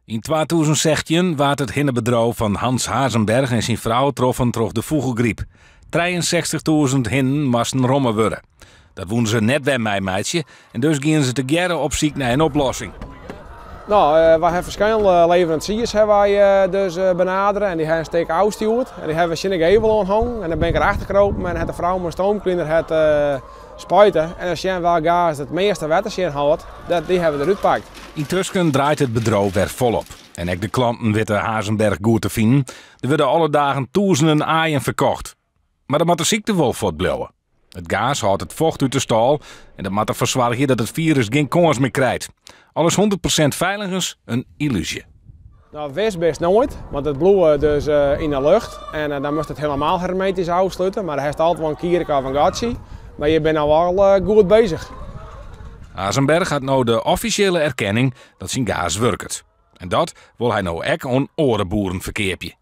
Yn 2016 waard it hinnebedriuw fan Hans Hazenberg en syn frou troffen troch de fûgelgryp. 63.000 hinnen moasten romme wurde. Dat woene se net wer meimeitsje en dus giene se tegearre op syk nei in oplossing. No, wy ha ferskillende leveransiers ha wy dus benadere en dy ha in stik ôfstjoerd en dy ha we tsjin de gevel oan hongen en dan bin ik der achter kropen en hat de frou mei stoomcleaner het spuite en dan sjen welk gaas it measte wetter tsjin hâldt, dat dy ha we derút pakt. Yntusken draait it bedriuw wer folop en ek de klanten witte Hazenberg goed te finen. Der wurde alle dagen tûzenen aaien ferkocht. Mar dan moat de sykte wol fuortbliuwe. It gaas hâldt it focht út de stâl en dat moat derfoar soargje dat it firus gjin kâns mear krijt. Al is 100% feiligens in yllúzje. No, wis bist noait, want it bliuwt dus yn de lucht en dan moatst it helemaal hermetysk ôfslute, mar dan hast altyd wol in kierke of in gatsje. Mar je binne no al goed bezich. Hazenberg hat no de offisjele erkenning dat syn gaas wurket. En dat wol hy no ek oan oare boeren ferkeapje.